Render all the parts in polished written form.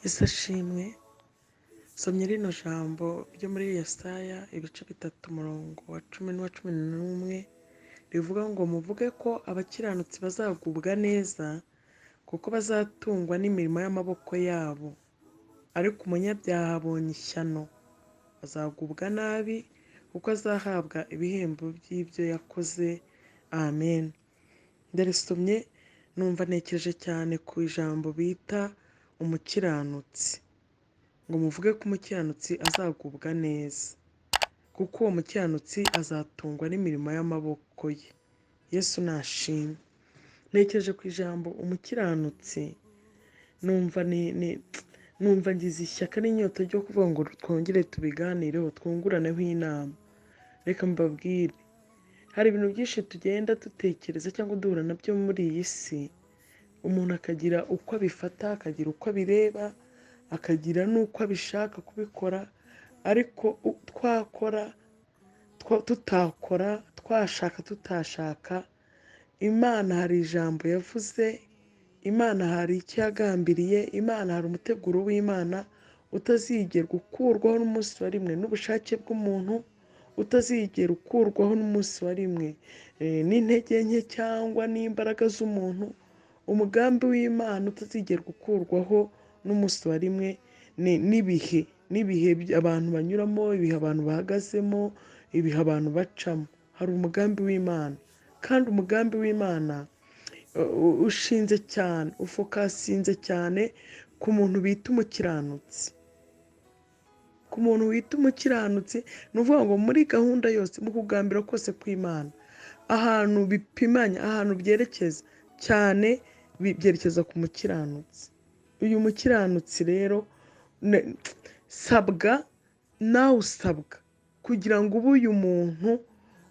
Yesu ashimwe. Somye rino jambo ryo muri Yesaya ibice 3 umurongo wa 10 n'uwa 11 rivuga ngo muvuge ko abakiranutsi bazagubwa neza kuko bazatungwa n'imirimo y'amaboko yabo, ariko umunyabyaha abonye ishyano azagubwa nabi kuko azahabwa ibihembo by'ibyo yakoze. Amen. Ndarisomye numva ntekereje cyane ku ijambo bita umukiranutsi, ngo muvuge ko umukiranutsi azagubwa neza kuko uwo mukiranutsi azatungwa n'imirimo y'amaboko ye. Yesu nashimwe. Ntekereje ku ijambo umukiranutsi numva numva ngize ishyaka n'inyota ryo kuvuga ngo twongere tubiganireho, twunguraneho inama. Reka mbabwire, hari ibintu byinshi tugenda dutekereza cyangwa duhura nabyo muri iyi si, umuntu akagira uko abifata, akagira uko abireba, akagira n'uko abishaka kubikora, ariko twakora, tutakora, twashaka tutashaka, Imana hari ijambo yavuze, Imana hari icyo yagambiriye, Imana hari umuteguro w'Imana utazigera ukurwaho n'umunsi wa rimwe n'ubushake bw'umuntu, utazigera ukurwaho n'umunsi wa rimwe n'intege nke cyangwa n'imbaraga z'umuntu, umugambi w'Imana utazigera ukurwaho n'umunsi wa rimwe n'ibihe, n'ibihe abantu banyuramo, ibihe abantu bahagazemo, ibihe abantu bacamo. Hari umugambi w'Imana, kandi umugambi w'Imana ushinze cyane, ufokasinze cyane ku muntu bita umukiranutsi. Ku muntu wita umukiranutsi, ni ukuvuga ngo muri gahunda yose, mu kugambira kose kw'Imana, ahantu bipimanya, ahantu byerekeza cyane, byerekeza ku mukiranutsi. Uyu mukiranutsi rero sabwa, nawe usabwa kugira ngo ube uyu muntu,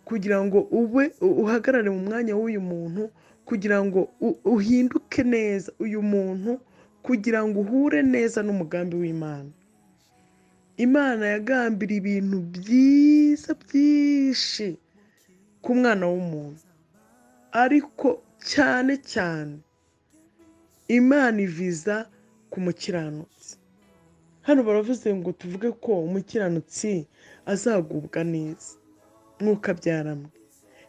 kugira ngo ube uhagarare mu mwanya w'uyu muntu, kugira ngo uhinduke neza uyu muntu, kugira ngo uhure neza n'umugambi w'Imana. Imana yagambira ibintu byiza byinshi ku mwana w'umuntu, ariko cyane cyane Imana iviza ku mukiranutsi. Hano baravuze ngo tuvuge ko umukiranutsi azagubwa neza mwuka byaramwe.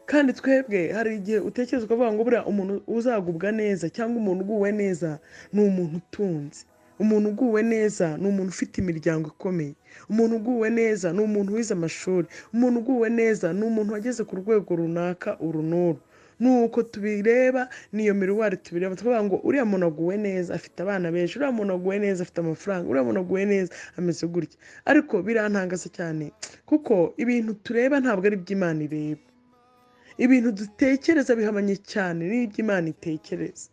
Kandi twebwe hari igihe utekereza ukavuga ngo buriya umuntu uzagubwa neza cyangwa umuntu uguwe neza ni umuntu utunze, umuntu uguwe neza ni umuntu ufite imiryango ikomeye, umuntu uguwe neza ni umuntu wize amashuri, umuntu uguwe neza ni umuntu wageze ku rwego runaka uru n'uru. Nuko tubireba, niyo miruwari tubireba, tukavuga ngo uriya muntu aguwe neza afite abana benshi, uriya muntu aguwe neza afite amafaranga, uriya muntu aguwe neza ameze gutya. Ariko birantangaza cyane kuko ibintu tureba ntabwo ari iby'Imana ireba, ibintu dutekereza bihabanye cyane n'iby'Imana itekereza.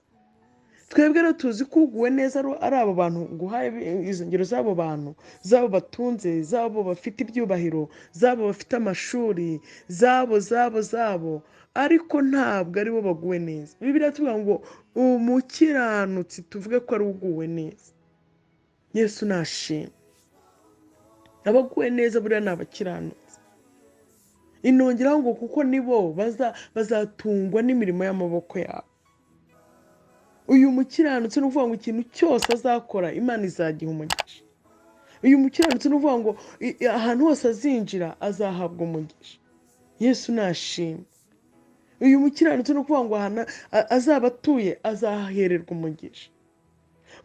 Twebwe rero tuzi ko uguwe neza ari abo bantu, nguhaye izo ngero z'abo bantu, z'abo batunze, z'abo bafite ibyubahiro, z'abo bafite amashuri, z'abo, z'abo, z'abo, ariko ntabwo aribo baguwe neza. Bibiliya tuvuga ngo umukiranutsi tuvuge ko ari uguwe neza. Yesu nashimwe. Abaguwe neza buriya ni abakiranutsi. Inongeraho ngo kuko nibo bazatungwa n'imirimo y'amaboko yabo. Uyu mukiranutsi ni ukuvuga ngo ikintu cyose azakora Imana izagiha umugisha. Uyu mukiranutsi ni ukuvuga ngo ahantu hose azinjira azahabwa umugisha. Yesu nashimwe. Uyu mukiranutsi ni ukuvuga ngo ahantu azaba atuye azahererwa umugisha.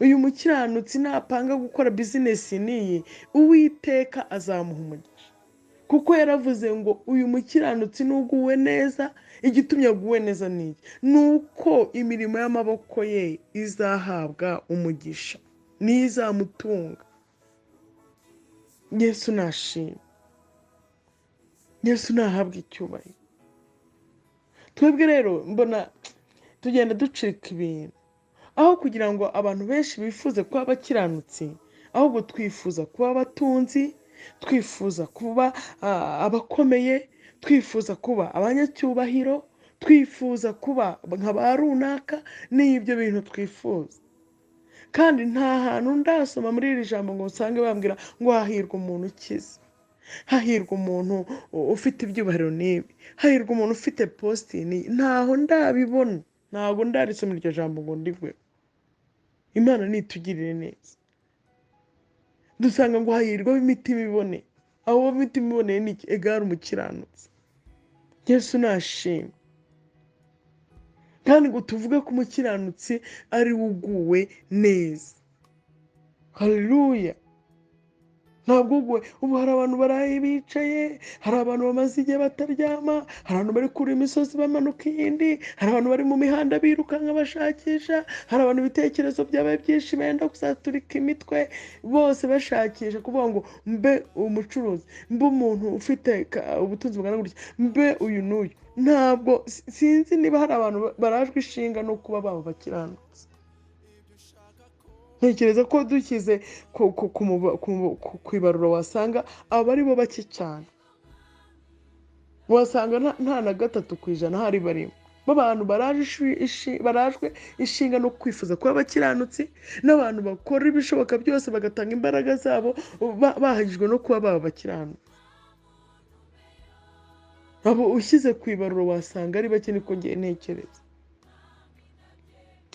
Uyu mukiranutsi napanga gukora bizinesi n'iyi, Uwiteka azamuha umugisha. Kuko yaravuze ngo uyu mukiranutsi n'uguwe neza, igitumye aguwe neza ni iki? Ni uko imirimo y'amaboko ye izahabwa umugisha, niyo izamutunga. Yesu nashimwe. Yesu nahabwe icyubahiro. Twebwe rero mbona tugenda ducika ibintu, aho kugira ngo abantu benshi bifuze kuba abakiranutsi, ahubwo twifuza kuba abatunzi, twifuza kuba abakomeye, twifuza kuba abanyacyubahiro, twifuza kuba nka ba runaka. Ni ibyo bintu twifuza. Kandi nta hantu ndasoma muri iri jambo ngo usange bambwira ngo hahirwa umuntu ukize, hahirwa umuntu ufite ibyubahiro n'ibi, hahirwa umuntu ufite posti n'iyi. Ntaho ndabibona, ntabwo ndarisoma iryo jambo ngo ndigwe. Imana nitugirire neza. Dusanga ngo hahirwa ab'imitima iboneye. Abo b'imitima iboneye ni iki? Egare umukiranutsi. Yesu nashimwe. Kandi ngo tuvuge ko umukiranutsi ari we uguwe neza. Haleluya. Ntabwo uguwe. Ubu hari abantu baraye bicaye, hari abantu bamaze igihe bataryama, hari abantu bari kure imisozi bamanuka iyindi, hari abantu bari mu mihanda birukanka bashakisha, hari abantu ibitekerezo byabaye byinshi benda kuzaturika imitwe, bose bashakisha kuvuga ngo mbe umucuruzi, mbe umuntu ufite ubutunzi bungana gutya, mbe uyu n'uyu. Ntabwo sinzi niba hari abantu barajwe ishinga no kuba baba bakiranutse. Ntekereza ko dushyize ku ibarura wasanga aba ari bo bake cyane, wasanga nta na 3% hari barimo b'abantu barajwe ishinga no kwifuza kuba abakiranutsi, n'abantu bakora ibishoboka byose bagatanga imbaraga zabo bahagijwe no kuba baba abakiranutsi. Abo ushyize ku ibarura wasanga ari bake, niko ngiye ntekereza.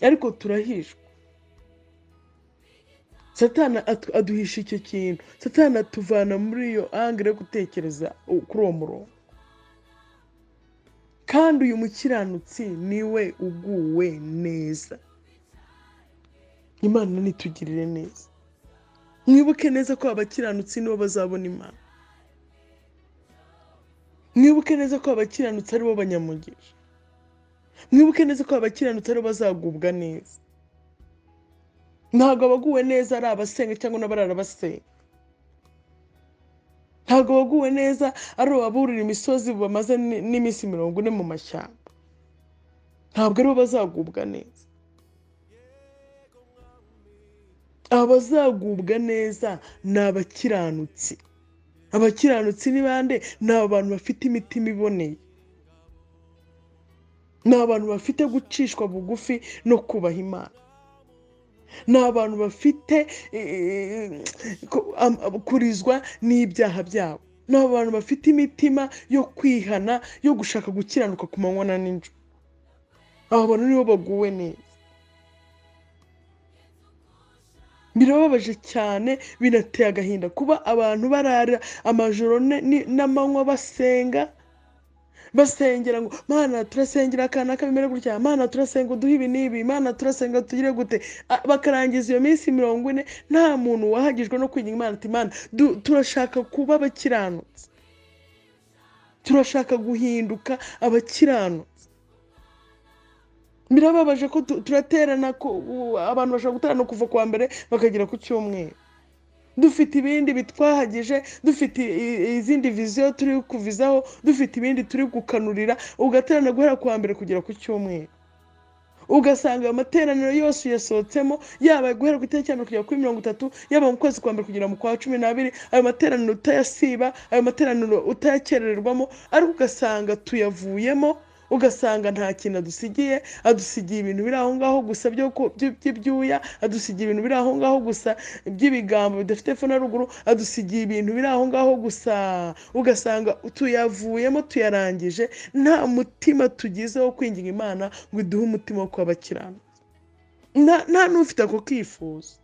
Ariko turahishwa. Satani aduhisha icyo kintu. Satani atuvana muri iyo angle yo gutekereza kuri uwo murongo. Kandi uyu mukiranutsi niwe uguwe neza. Imana nitugirire neza. Mwibuke neza ko abakiranutsi nibo bazabona Imana. Mwibuke neza ko abakiranutsi aribo banyamugisha. Mwibuke neza ko abakiranutsi aribo bazagubwa neza. Ntabwo abaguwe neza ari abasenga cyangwa n'abarara basenga. Ntabwo abaguwe neza ari ababurira imisozi bamaze n'iminsi 40 mu mashyamba. Ntabwo aribo bazagubwa neza. Abazagubwa neza ni abakiranutsi. Abakiranutsi ni bande? Ni abantu bafite imitima iboneye. Ni abantu bafite gucishwa bugufi no kubaha Imana. Ni abantu bafite kurizwa n'ibyaha byabo. Ni abantu bafite imitima yo kwihana, yo gushaka gukiranuka ku manywa na nijoro. Aba bantu nibo baguwe neza. Birababaje cyane, binateye agahinda kuba abantu barara amajoro n'amanywa basenga, basengera ngo Mana turasengera akana kamere gutya, Mana turasenga uduhe ibi n'ibi, Mana turasenga tugire gute. Bakarangiza iyo minsi 40 nta muntu wahagijwe no kwinginga Imana ati Mana turashaka kuba abakiranutsi, turashaka guhinduka abakiranutsi. Birababaje ko turaterana, abantu bashobora guterana kuva kuwa mbere bakagera ku cyumweru. Dufite ibindi bitwahagije, dufite izindi viziyo turi kuvizaho, dufite ibindi turi gukanurira, ugaterana guhera kuwa mbere kugera ku cyumweru. Ugasanga ayo materaniro yose uyasohotsemo, yaba guhera ku itariki ya mbere kugera kuri 30, yaba mu kwezi kwa mbere kugera mu kwa 12, ayo materaniro utayasiba, ayo materaniro utayakerererwamo, ariko ugasanga tuyavuyemo, ugasanga nta kintu adusigiye, adusigiye ibintu biri aho ngaho gusa by'ibyuya, adusigiye ibintu biri aho ngaho gusa by'ibigambo bidafite epfo na ruguru, adusigiye ibintu biri aho ngaho gusa, ugasanga tuyavuyemo tuyarangije, nta mutima tugize wo kwinginga Imana ngo iduhe umutima wo kuba abakiranutsi. Nta n'ufite ako kifuzo.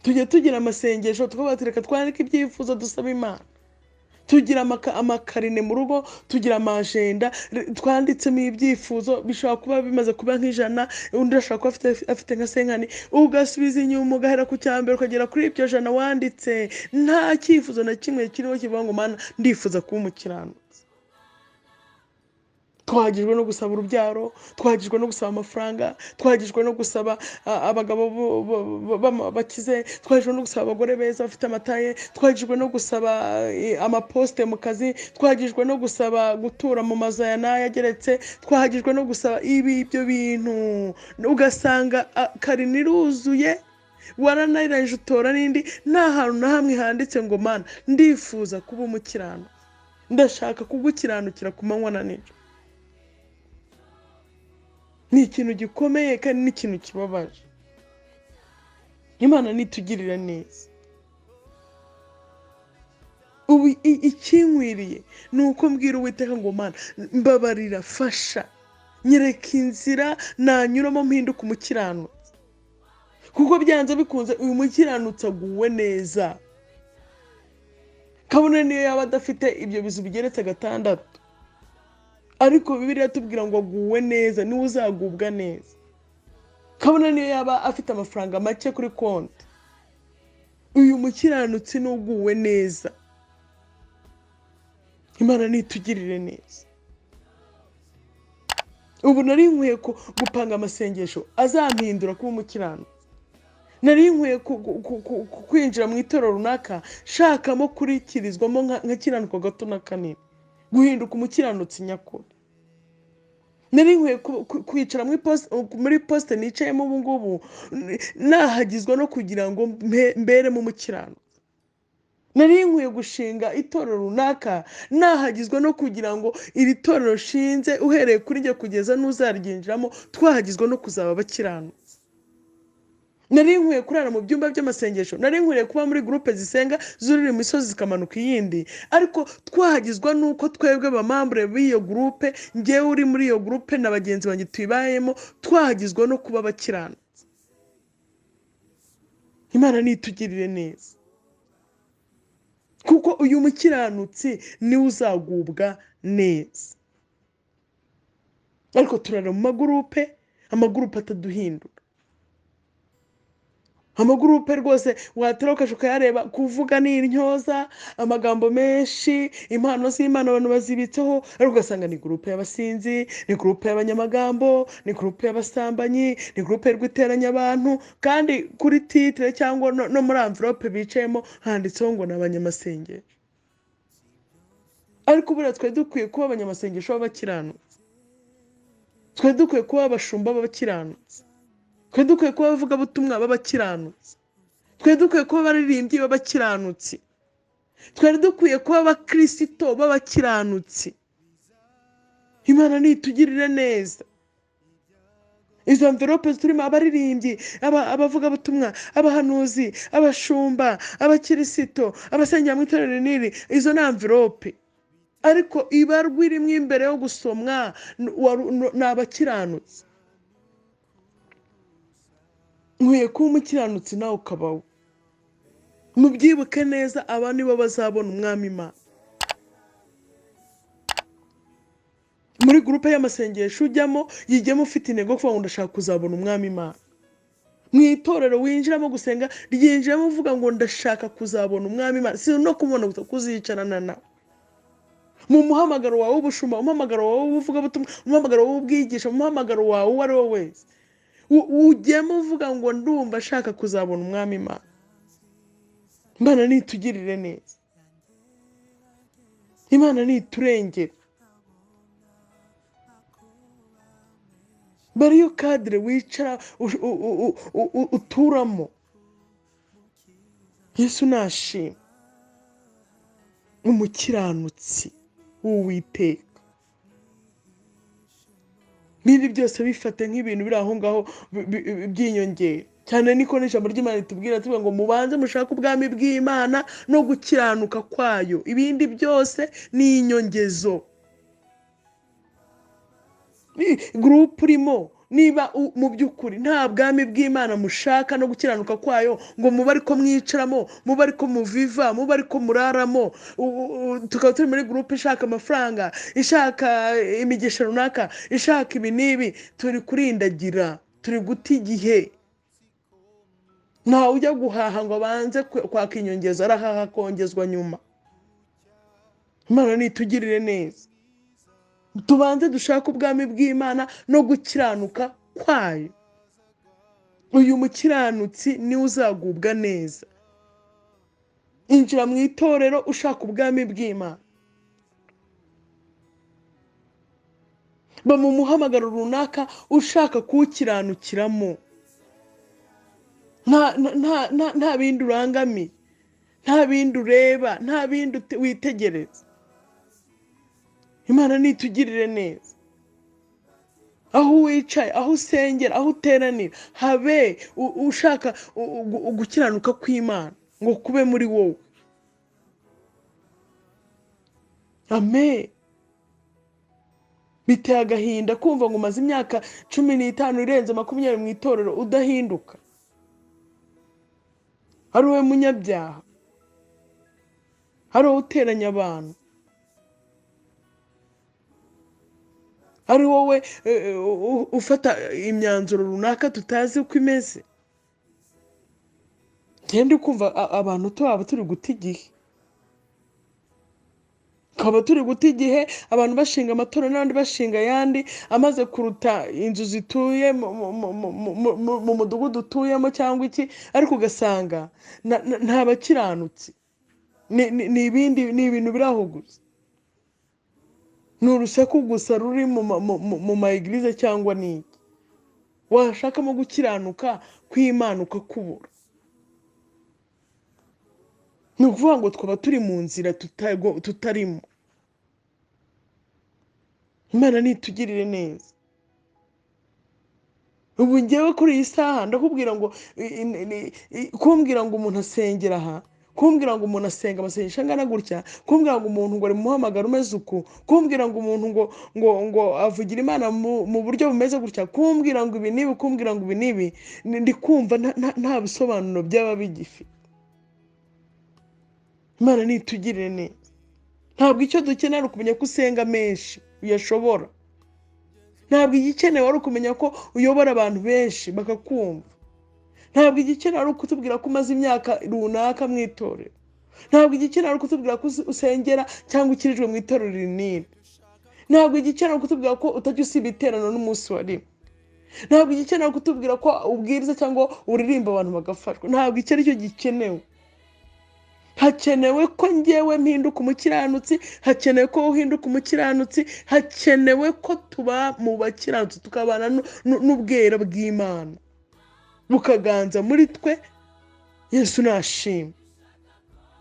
Tujya tugira amasengesho tukavuga reka twandike ibyifuzo dusaba Imana. Tugira amakarine mu rugo, tugira amajenda twanditsemo ibyifuzo bishobora kuba bimaze kuba nk'ijana, undi ashobora kuba afite nka senkani, ugasubiza inyuma ugahera ku cya mbere ukagera kuri iryo jana wanditse, nta cyifuzo na kimwe kiriho kivuga ngo Mana ndifuza kuba umukiranutsi. Twagijwe no gusaba urubyaro, twagijwe no gusaba amafaranga, twagijwe no gusaba abagabo bakize, twagijwe no gusaba abagore beza bafite amataye, twagijwe no gusaba amaposte mu kazi, twagijwe no gusaba gutura mu mazu aya n'aya ageretse, twagijwe no gusaba ibyo bintu. Ugasanga karine iruzuye, waranayirangije utora n'indi, nta hantu na hamwe handitse ngo Mana ndifuza kuba umukiranutsi, ndashaka kugukiranukira ku manywa na nijoro. Ni ikintu gikomeye kandi ni ikintu kibabaje. Imana nitugirira neza. Ubu ikinkwiriye ni uko mbwira Uwiteka ngo Mana mbabarira, fasha, nyereka inzira nanyuramo mpinduka umukiranutsi, Kuko byanze bikunze uyu mukiranutsi aguwe neza, kabone niyo yaba adafite ibyo bizu bigeretse 6, ariko Bibiliya itubwira ngo aguwe neza, niwe uzagubwa neza. Kabone niyo yaba afite amafaranga make kuri konti, uyu mukiranutsi n'uguwe neza. Imana nitugirire neza. Ubu nari nkwiye gupanga amasengesho azampindura kuba umukiranutsi. Nari nkwiye kwinjira mu itorero runaka shakamo kurikirizwamo nka kiranuka gato na kanini, guhinduka umukiranutsi nyakuri. Nari nkwiye kwicara muri posite nicayemo ubu ngubu, nahagizwa no kugira ngo mberemo umukiranutsi. Nari nkwiye gushinga itorero runaka, nahagizwa no kugira ngo iri torero nshinze uhereye kuri njye kugeza n'uzaryinjiramo, twahagizwa no kuzaba abakiranutsi. Nari nkwiye kurara mu byumba by'amasengesho, nari nkwiye kuba muri gurupe zisenga zurira imisozi zikamanuka iyindi, ariko twahagizwa n'uko twebwe bamambure b'iyo gurupe, njyewe uri muri iyo gurupe na bagenzi banjye tuyibayemo, twahagizwa no kuba abakiranutsi. Imana nitugirire neza, kuko uyu mukiranutsi niwe uzagubwa neza. Ariko turara mu magurupe, amagurupe ataduhindura. Amagurupe rwose watera ukajya ukayareba, kuvuga ni intyoza, amagambo menshi, impano z'Imana abantu bazibitseho, ariko ugasanga ni gurupe y'abasinzi, ni gurupe y'abanyamagambo, ni gurupe y'abasambanyi, ni gurupe yo guteranya abantu, kandi kuri titire cyangwa no muri amvirope bicayemo handitseho ngo ni abanyamasengesho. Ariko buriya twari dukwiye kuba abanyamasengesho b'abakiranutsi, twari dukwiye kuba abashumba b'abakiranutsi, twari dukwiye kuba abavugabutumwa b'abakiranutsi, twari dukwiye kuba abaririmbyi b'abakiranutsi, twari dukwiye kuba abakirisito b'abakiranutsi. Imana nitugirire neza. Izo mverope turimo abaririmbyi, abavugabutumwa, abahanuzi, abashumba, abakirisito, abasengera mu itorero rinini, izo ni amverope. Ariko ibarwa irimo imbere yo gusomwa ni abakiranutsi. Nkwiye kuba umukiranutsi nawe ukaba we. Mubyibuke neza, aba nibo bazabona umwami Imana. Muri gurupe y'amasengesho ujyamo, yijyemo ufite intego yo kuvuga ngo ndashaka kuzabona umwami Imana. Mu itorero winjiramo gusenga, ryinjiramo uvuga ngo ndashaka kuzabona umwami Imana, si no kumubona gusa, kuzicarana nawe. Mu muhamagaro wawe w'ubushumba, umuhamagaro wawe w'ubuvugabutumwa, umuhamagaro w'ubwigisha, umuhamagaro wawe uwo ari wo wese, ujyemo uvuga ngo ndumva ashaka kuzabona umwami Imana. Imana nitugirire neza, Imana niturengere. Bariyo kadire wicara uturamo. Yesu nashima umukiranutsi w'Uwiteka. N'ibindi byose bifate nk'ibintu biri aho ngaho by'inyongera. Cyane niko n'ijambo ry'Imana ritubwira, tuvuga ngo mubanze mushake ubwami bw'Imana no gukiranuka kwayo, ibindi byose ni inyongezo. Groupe urimo, niba mu by'ukuri nta bwami bw'Imana mushaka no gukiranuka kwayo, ngo mube ariko mwicaramo, mube ariko muviva, mube ariko muraramo, tukaba turi muri groupe ishaka amafaranga, ishaka imigisha runaka, ishaka ibi n'ibi, turi kurindagira, turi guta igihe. Ntawe ujya guhaha ngo abanze kwaka inyongezo, arahaha akongezwa nyuma. Imana nitugirire neza, tubanze dushake ubwami bw'Imana no gukiranuka kwayo. Uyu mukiranutsi niwe uzagubwa neza. Injira mu itorero ushaka ubwami bw'Imana, ba mu muhamagaro runaka ushaka kuwukiranukiramo, nta bindi urangamiye, nta bindi ureba, nta bindi witegereza. Imana nitugirire neza. Aho wicaye, aho usengera, aho uteranira, habe ushaka gukiranuka kw'Imana ngo kube muri wowe. Amen. Biteye agahinda kumva ngo umaze imyaka 15 irenze 20 mu itorero udahinduka. Ari wowe munyabyaha, ari wowe uteranya abantu, ari wowe ufata imyanzuro runaka tutazi uko imeze. Ngende kumva abantu twaba turi guta igihe, tukaba turi guta igihe, abantu bashinga amatora n'abandi bashinga ayandi amaze kuruta inzu zituye mu mudugudu utuyemo cyangwa iki, ariko ugasanga nta bakiranutsi, ni ibindi, ni ibintu biri aho gusa, ni urusaku gusa ruri mu ma eglise cyangwa ni iki. Washakamo gukiranuka kw'Imana ukakubura. Ni ukuvuga ngo twaba turi mu nzira tutarimo. Imana nitugirire neza. Ubu ngewe kuri iyi saha ndakubwira ngo kumbwira ngo umuntu asengera aha, kumbwira ngo umuntu asenga amasengesho angana gutya, kumbwira ngo umuntu ngo ari mu muhamagaro umeze uku, kumbwira ngo umuntu ngo avugira Imana mu buryo bumeze gutya, kumbwira ngo ibi n'ibi, kumbwira ngo ibi n'ibi, ndi kumva nta bisobanuro byaba bigifite. Imana nitugirire neza. Ntabwo icyo dukeneye ari ukumenya ko usenga menshi uyashobora. Ntabwo igikenewe ari ukumenya ko uyobora abantu benshi bakakumva. Ntabwo igikenewe ari ukutubwira ko umaze imyaka runaka mu itorero. Ntabwo igikenewe ari ukutubwira ko usengera cyangwa ukirijwe mu itorero rinini. Ntabwo igikenewe ari ukutubwira ko utajya usiba iteraniro n'umunsi wa rimwe. Ntabwo igikenewe ari ukutubwira ko ubwiriza cyangwa uririmba abantu bagafashwa. Ntabwo icyo ari cyo gikenewe. Hakenewe ko njyewe mpinduka umukiranutsi, hakenewe ko uhinduka umukiranutsi, hakenewe ko tuba mu bakiranutsi, tukabana n'ubwera bw'Imana bukaganza muri twe. Yesu nashimwe.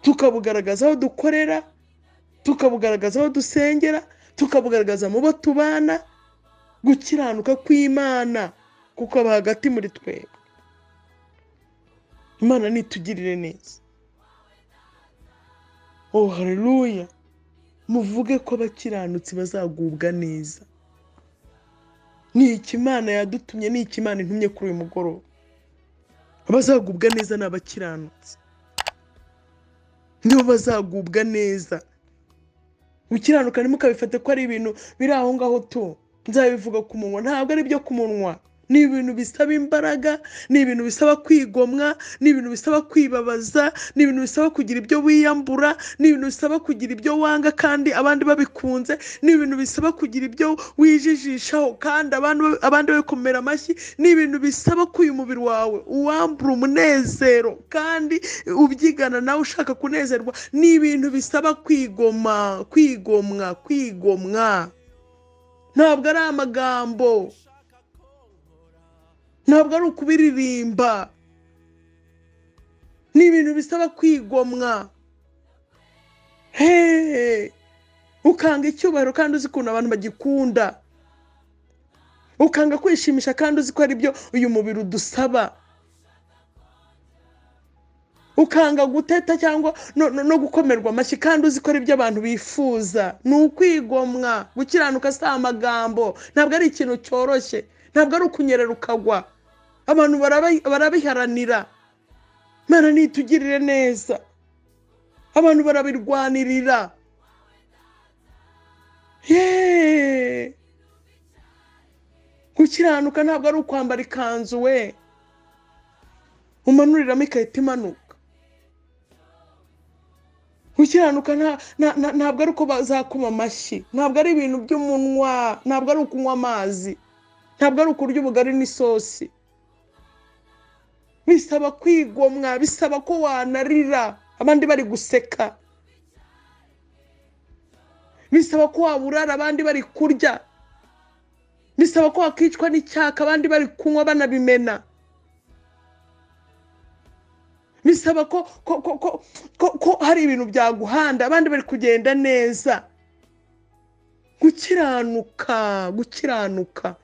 Tukabugaragaza aho dukorera, tukabugaragaza aho dusengera, tukabugaragaza mu bo tubana. Gukiranuka kw'Imana kuko aba hagati muri twe. Imana nitugirire neza. Oh, haleluya. Muvuge ko abakiranutsi bazagubwa neza. Ni iki Imana yadutumye, ni iki Imana intumye kuri uyu mugoroba? Abazagubwa neza ni abakiranutsi, nibo bazagubwa neza. Gukiranuka ntimukabifate ko ari ibintu biri aho ngaho tu, nzabivuga ku munwa. Ntabwo ari ibyo ku munwa, ni ibintu bisaba imbaraga, ni ibintu bisaba kwigomwa, ni ibintu bisaba kwibabaza, ni ibintu bisaba kugira ibyo wiyambura, ni ibintu bisaba kugira ibyo wanga kandi abandi babikunze, ni ibintu bisaba kugira ibyo wijijishaho kandi abandi babikomera amashyi, ni ibintu bisaba ko uyu mubiri wawe uwambura umunezero kandi ubyigana nawe ushaka kunezerwa. Ni ibintu bisaba kwigoma, kwigomwa, kwigomwa. Ntabwo ari amagambo, ntabwo ari ukubiririmba, ni ibintu bisaba kwigomwa. Hey, ukanga icyubahiro kandi uzi ukuntu abantu bagikunda, ukanga kwishimisha kandi uzi ko ari byo uyu mubiri udusaba, ukanga guteta cyangwa no gukomerwa amashyi kandi uzi ko ari byo abantu bifuza. Ni ukwigomwa. Gukiranuka si amagambo, ntabwo ari ikintu cyoroshye, ntabwo ari ukunyerera ukagwa. Abantu barabiharanira. Imana nitugirire neza. Abantu barabirwanirira. Yeee! Gukiranuka ntabwo ari ukwambara ikanzu we umanuriramo igahita imanuka. Gukiranuka ntabwo ari uko bazakoma amashyi, ntabwo ari ibintu by'umunwa, ntabwo ari ukunywa amazi, ntabwo ari ukurya ubugari n'isosi. Bisaba kwigomwa, bisaba ko wanarira abandi bari guseka, bisaba ko waburara abandi bari kurya, bisaba ko wakicwa n'icyaka abandi bari kunywa banabimena, bisaba ko hari ibintu byaguhanda abandi bari kugenda neza. Gukiranuka, gukiranuka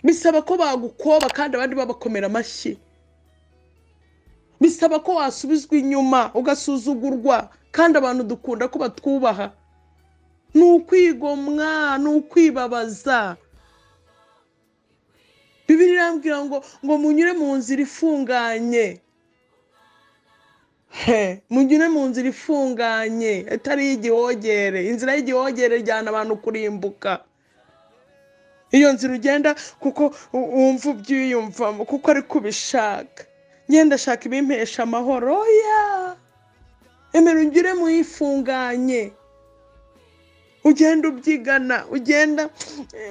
bisaba ko bagukoba kandi abandi babakomera amashyi, bisaba ko wasubizwa inyuma ugasuzugurwa kandi abantu dukunda ko batwubaha. Ni ukwigomwa, ni ukwibabaza. Bibiliya irambwira ngo munyure mu nzira ifunganye. He, munyure mu nzira ifunganye itari iy'igihogere. Inzira y'igihogere ijyana abantu kurimbuka. Iyo nzira ugenda kuko wumva ubyiyumvamo, kuko ari kubishaka. Ngenda ashaka ibimpesha amahoro. Oya, emera ungire mu ifunganye, ugenda ubyigana, ugenda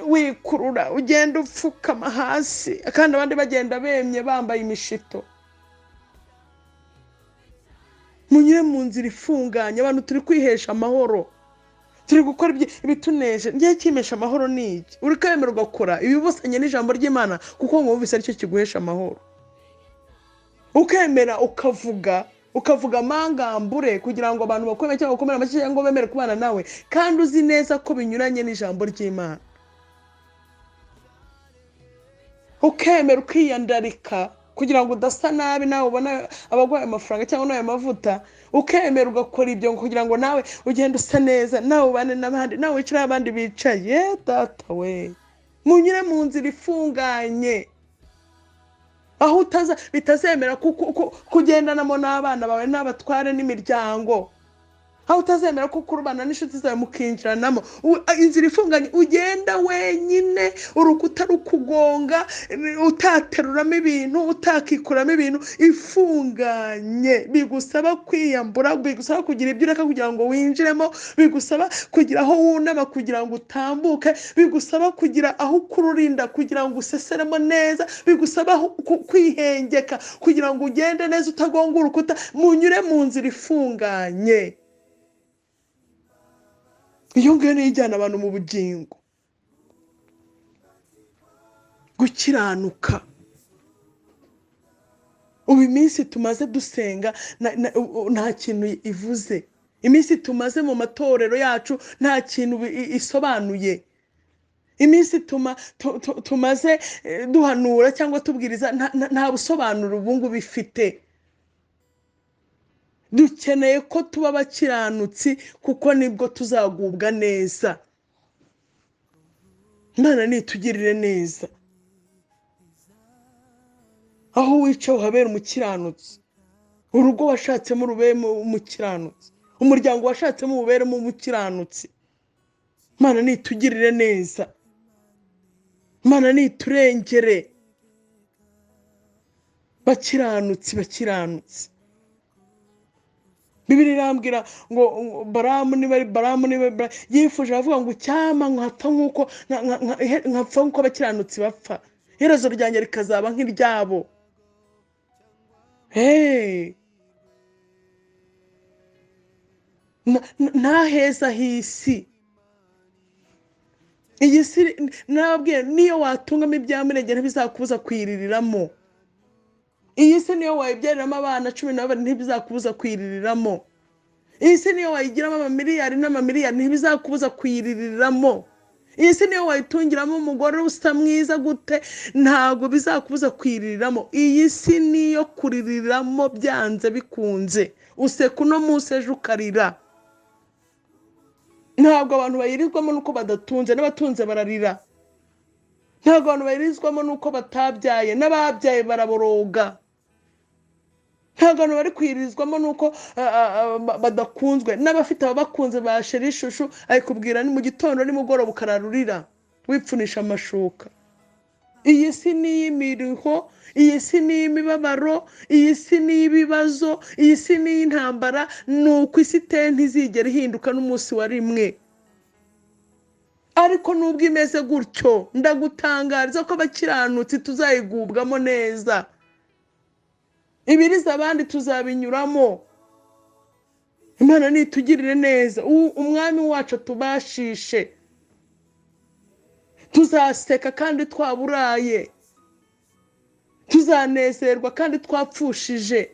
wikurura, ugenda upfukama hasi, kandi abandi bagenda bemye bambaye imishito. Munyure mu nzira ifunganye. Abantu turi kwihesha amahoro, turi gukora ibituneje. Ngiye kimpesha amahoro ni iki? Uri kwemera ugakora ibibusanye n'ijambo ry'Imana kuko ngo wumvise aricyo kiguhesha amahoro. Ukemera ukavuga amangambure kugira ngo abantu bakomere cyangwa bakomere amashyi cyangwa bemere kubana nawe, kandi uzi neza ko binyuranye n'ijambo ry'Imana. Ukemera ukiyandarika kugira ngo udasa nabi nawe ubona abaguhaye amafaranga cyangwa n'ayo mavuta. Ukemera ugakora ibyo kugira ngo nawe ugende usa neza, nawe ubane n'abandi, nawe wicare aho abandi bicaye. Data we, munyure mu nzira ifunganye, aho bitazemera kugendanamo n'abana bawe n'abatware n'imiryango, aho utazemera ko kurubana n'inshuti zawe mukinjiranamo. Inzira ifunganye ugenda wenyine, urukuta rukugonga, utateruramo ibintu, utakikuramo ibintu. Ifunganye bigusaba kwiyambura, bigusaba kugira ibyo ureka kugira ngo winjiremo, bigusaba kugira aho wunama kugira ngo utambuke, bigusaba kugira aho ukururinda kugira ngo useseremo neza, bigusaba kwihengeka kugira ngo ugende neza utagonga urukuta. Munyure mu nzira ifunganye. Iyo ngiyo niyo ijyana abantu mu bugingo. Gukiranuka. Ubu iminsi tumaze dusenga nta kintu ivuze. Iminsi tumaze mu matorero yacu nta kintu isobanuye. Iminsi tumaze duhanura cyangwa tubwiriza nta busobanuro ubu ngubu ifite. Dukeneye ko tuba abakiranutsi kuko nibwo tuzagubwa neza. Imana nitugirire neza. Aho wicaye uhabera umukiranutsi, urugo washatsemo rubemo umukiranutsi, umuryango washatsemo uberemo umukiranutsi. Imana nitugirire neza. Imana niturengere. Bakiranutsi, bakiranutsi. Bibiliya irambwira ngo Balamu niba ari Balamu niba ari Balamu, yifuje avuga ngo icyampa nkapfa nk'uko nkapfa nk'uko abakiranutsi bapfa, iherezo ryanjye rikazaba nk'iryabo. Hey! Nta heza h'isi. Iyi si nababwiye, niyo watungamo ibyamunenge ntibizakubuza kwiririramo. Iyi si niyo wayibyariramo abana 12 ntibizakubuza kwiririramo. Iyi si niyo wayigiramo amamiliyari n'amamiliyari ntibizakubuza kwiririramo. Iyi si niyo wayitungiramo umugore usa mwiza gute ntabwo bizakubuza kwiririramo. Iyi si niyo kuririramo byanze bikunze. Useka uno munsi ejo ukarira. Ntabwo abantu bayirizwamo nuko badatunze, n'abatunze bararira. Ntabwo abantu bayirizwamo nuko batabyaye, n'ababyaye baraboroga. Ntabwo abantu bari kwirizwamo nuko badakunzwe, n'abafite ababakunze ba sheri ishushu ayikubwira ni mu gitondo nimugoroba ukararurira wipfunisha amashuka. Iyi si ni iy'imiruho, iyi si ni iy'imibabaro, iyi si ni iy'ibibazo, iyi si ni iy'intambara. Ni uko isi iteye ntizigera ihinduka n'umunsi wa rimwe. Ariko nubwo imeze gutyo, ndagutangariza ko abakiranutsi tuzayigubwamo neza. Ibiriza abandi tuzabinyuramo. Imana nitugirire neza, umwami wacu atubashishe. Tuzaseka kandi twaburaye, tuzanezerwa kandi twapfushije.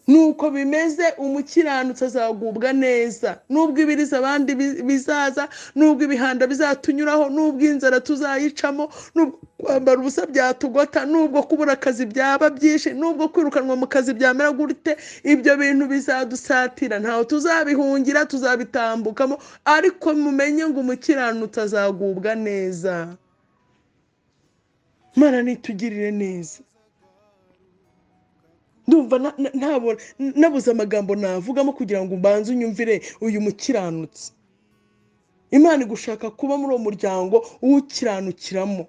Nuko bimeze, umukiranutsi azagubwa neza. Nubwo ibiriza abandi bizaza, nubwo ibihanda bizatunyuraho, nubwo inzara tuzayicamo, nubwo kwambara ubusa byatugota, nubwo kubura akazi byaba byinshi, nubwo kwirukanwa mu kazi byamera gute, ibyo bintu bizadusatira, ntaho tuzabihungira, tuzabitambukamo. Ariko mumenye ngo umukiranutsi azagubwa neza. Imana nitugirire neza. Ndumva nabuze amagambo navugamo kugira ngo mbanze unyumvire uyu mukiranutsi. Imana igushaka kuba muri uwo muryango uwukiranukiramo.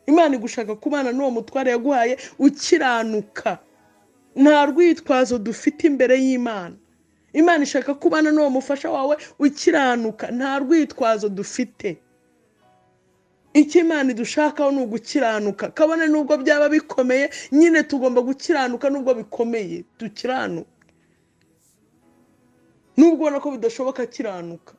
Imana igushaka kubana n'uwo mutware yaguhaye ukiranuka. Nta rwitwazo dufite imbere y'Imana. Imana ishaka kubana n'uwo mufasha wawe ukiranuka, nta rwitwazo dufite. Icyo Imana idushakaho ni ugukiranuka, kabone nubwo byaba bikomeye, nyine tugomba gukiranuka nubwo bikomeye, dukiranuke. Nubwo ubona ko bidashoboka, kiranuka.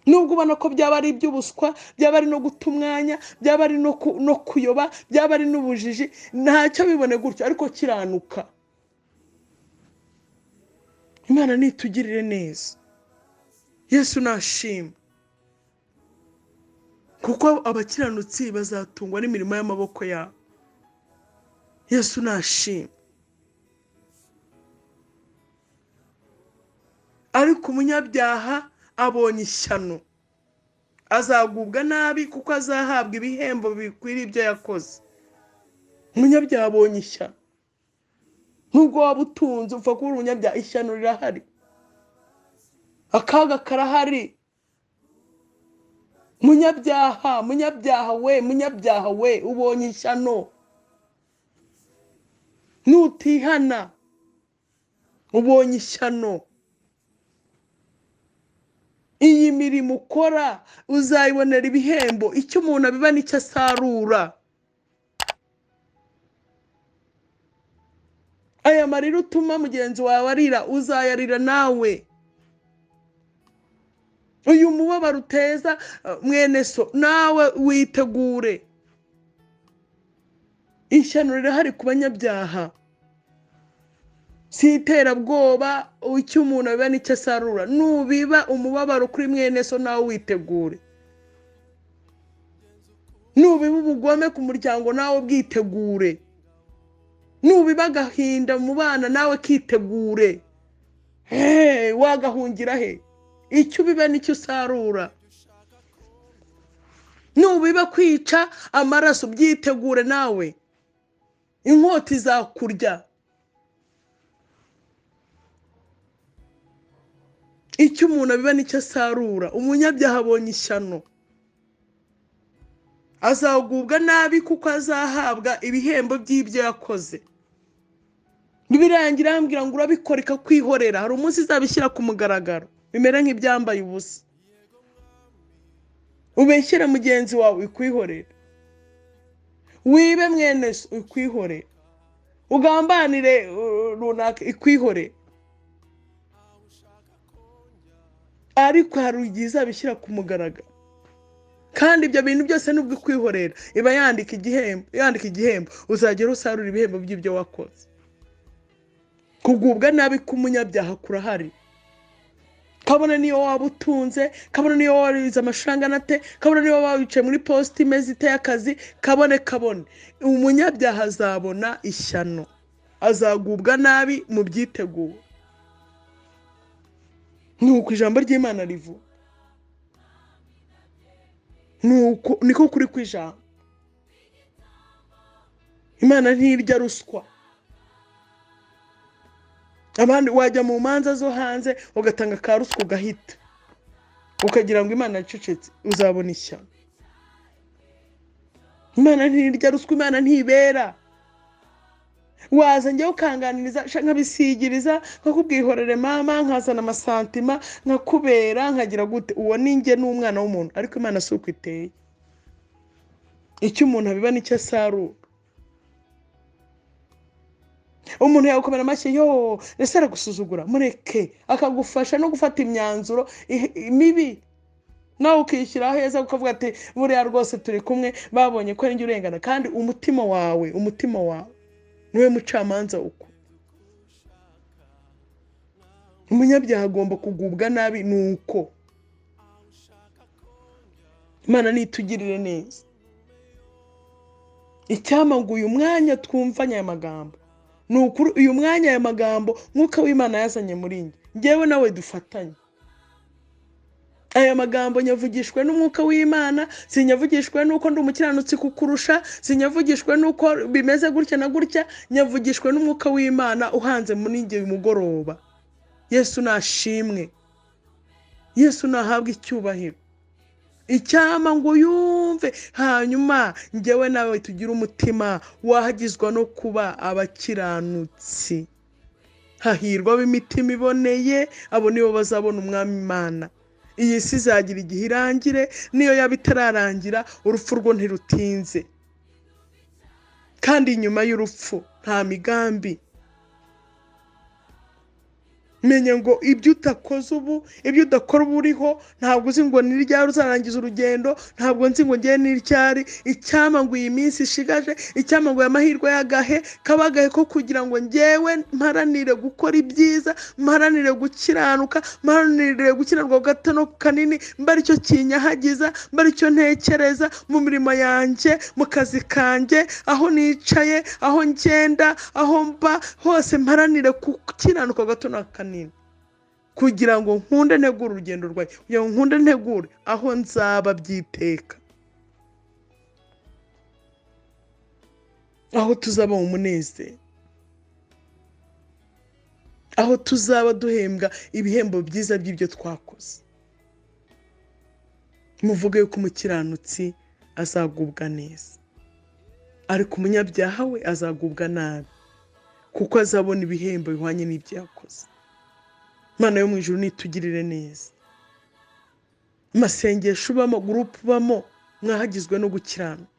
Nubwo ubona ko byaba ari iby'ubuswa, byaba ari no guta umwanya, byaba ari no kuyoba, byaba ari n'ubujiji, ntacyo bibone gutyo, ariko kiranuka. Imana nitugirire neza. Yesu nashima, kuko abakiranutsi bazatungwa n'imirimo y'amaboko yabo. Yesu nashima. Ariko umunyabyaha abonye ishyano, azagubwa nabi kuko azahabwa ibihembo bikwiriye ibyo yakoze. Umunyabyaha abonye ishyano. Nubwo waba utunze upfa kuba umunyabyaha, ishyano rirahari, akaga karahari. Munyabyaha, munyabyaha we, munyabyaha we, ubonye ishyano. Nutihana ubonye ishyano. Iyi mirimo ukora uzayibonera ibihembo. Icyo umuntu abiba nicyo asarura. Aya marira utuma mugenzi wawe arira, uzayarira nawe. Uyu mubabaro uteza mwene so, nawe witegure. Ishyano rirahari ku banyabyaha. Si iterabwoba, icyo umuntu abiba nicyo asarura. Nubiba umubabaro kuri mwene so, nawe witegure. Nubiba ubugome ku muryango, nawe bwitegure. Nubiba agahinda mu bana, nawe kitegure. Wagahungira he? Icyo ubiba nicyo usarura. Nubiba kwica amaraso, byitegure nawe, inkota izakurya. Icyo umuntu abiba nicyo asarura. Umunyabyaha abonye ishyano, azagubwa nabi kuko azahabwa ibihembo by'ibyo yakoze. Birangira ambwira ngo urabikora ikakwihorera. Hari umunsi izabishyira ku mugaragaro, bimere nk'ibyambaye ubusa. Ubeshyire mugenzi wawe ikwihorera, wibe mwene so ikwihorera, ugambanire runaka ikwihorera. Ariko hari igihe izabishyira ku mugaragaro, kandi ibyo bintu byose nubwo ikwihorera iba yandika igihembo, yandika igihembo, uzagera usarura ibihembo by'ibyo wakoze. Kugubwa nabi k'umunyabyaha kurahari. Kabone niyo waba utunze, kabone niyo warize amashuri angana ate, kabone niyo waba wicaye muri posite imeze iteye akazi, kabone kabone, umunyabyaha azabona ishyano, azagubwa nabi mu byiteguro. Nuko ijambo ry'Imana rivuga, nuko niko kuri kw'ijambo. Imana ntirya ruswa. Abandi wajya mu manza zo hanze ugatanga ka ruswa ugahita, ukagira ngo Imana yacecetse, uzabona ishyano. Imana ntirya ruswa, Imana ntibera. Waza njyewe ukanganiriza, nkabisigiriza, nkakubwihorere mama, nkazana amasantima, nkakubera, nkagira gute. Uwo ni njye n'umwana w'umuntu, ariko Imana si uko iteye. Icyo umuntu abiba nicyo asarura. Umuntu yagukomera amashyi, yo ese aragusuzugura, mureke, akagufasha no gufata imyanzuro mibi, nawe ukishyira heza ukavuga ati buriya rwose turi kumwe, babonye ko ari urengana. Kandi umutima wawe, umutima wawe niwe mucamanza uko. Umunyabyaha agomba kugubwa nabi. Nuko Imana nitugirire neza. Icyampa ngo uyu mwanya twumvanye aya magambo, ni ukuri uyu mwanya aya magambo Mwuka w'Imana yazanye muri njye, njyewe nawe dufatanye. Aya magambo nyavugishwe n'umwuka w'Imana, sinyavugishwe n'uko ndi umukiranutsi kukurusha, sinyavugishwe n'uko bimeze gutya na gutya, nyavugishwe n'umwuka w'Imana uhanze muri njye uyu mugoroba. Yesu nashimwe, Yesu nahabwe icyubahiro. Icyama ngo yumve, hanyuma njyewe nawe tugire umutima wahagizwa no kuba abakiranutsi. Hahirwa ab'imitima iboneye, abo nibo bazabona umwami Imana. Iyi si izagira igihe irangire, niyo yaba itararangira, urupfu rwo ntirutinze. Kandi nyuma y'urupfu nta migambi. Menya ngo ibyo utakoze ubu, ibyo udakora ubu uriho, ntabwo uzi ngo ni ryari uzarangiza urugendo, ntabwo nzi ngo ngewe ni ryari. Icyampa ngo iyi minsi ishigaje, icyampa ngo aya mahirwe y'agahe kaba agahe ko kugira ngo ngewe mparanire gukora ibyiza, mparanire gukiranuka, mparanire gukiranirwa gato no kanini, mba aricyo kinyahagiza, mba aricyo ntekereza mu mirimo yanjye, mu kazi kanjye, aho nicaye, aho ngenda, aho mba hose, mparanire gukiranuka gato na kanini, kugira ngo nkunde ntegure urugendo rwanjye, kugira ngo nkunde ntegure aho nzaba byiteka, aho tuzaba mu munezero, aho tuzaba duhembwa ibihembo byiza by'ibyo twakoze. Muvuge yuko umukiranutsi azagubwa neza, ariko umunyabyaha we azagubwa nabi, kuko azabona ibihembo bihwanye n'ibyo yakoze. Imana yo mu ijuru nitugirire neza. Amasengesho ubamo, gurupe ubamo, mwahagizwe no gukiranuka.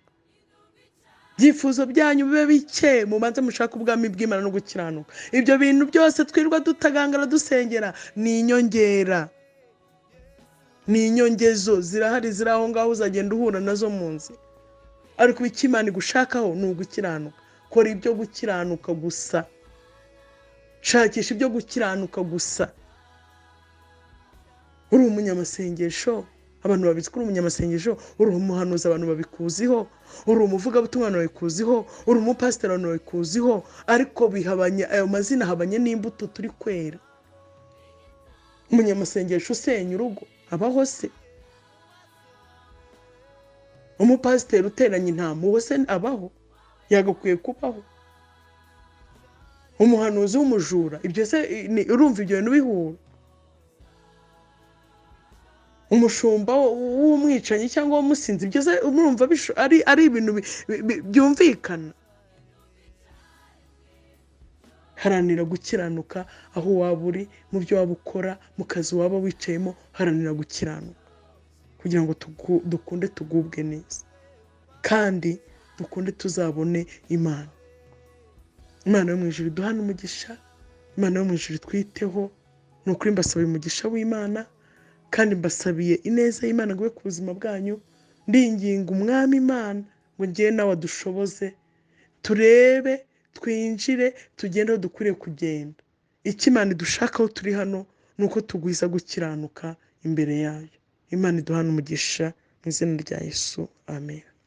Ibyifuzo byanyu bibe bike, mubanze mushake ubwami bw'Imana no gukiranuka. Ibyo bintu byose twirirwa dutagangara dusengera ni inyongera, ni inyongezo, zirahari, ziri aho ngaho, uzagenda uhura nazo mu nzira. Ariko icyo Imana igushakaho ni ugukiranuka. Kora ibyo gukiranuka gusa, shakisha ibyo gukiranuka gusa. Uri umunyamasengesho, abantu babizi ko uri umunyamasengesho, uri umuhanuzi, abantu babikuziho, uri umuvugabutumwa, abantu babikuziho, uri umupasiteri, abantu babikuziho, ariko bihabanye, ayo mazina ahabanye n'imbuto turi kwera. Umunyamasengesho usenya urugo abaho se? Umupasiteri uteranya intama uwo se abaho? Yagakwiye kubaho? Umuhanuzi w'umujura, ibyo se urumva ibyo bintu bihura? Umushumba w'umwicanyi cyangwa w'umusinzi, ibyo se urumva ari ibintu byumvikana? Haranira gukiranuka aho waba uri, mu byo waba ukora, mu kazi waba wicayemo, haranira gukiranuka kugira ngo dukunde tugubwe neza, kandi dukunde tuzabone Imana. Imana yo mu ijuru iduhane umugisha, Imana yo mu ijuru twiteho. Ni ukuri mbasabiye umugisha w'Imana, kandi mbasabiye ineza y'Imana ngo ibe ku buzima bwanyu. Ndinginga umwami Imana ngo ngewe nawe adushoboze, turebe, twinjire, tugende aho dukwiriye kugenda. Icyo Imana idushakaho turi hano ni uko tugwiza gukiranuka imbere yayo. Imana iduhane umugisha mu izina rya Yesu, amen.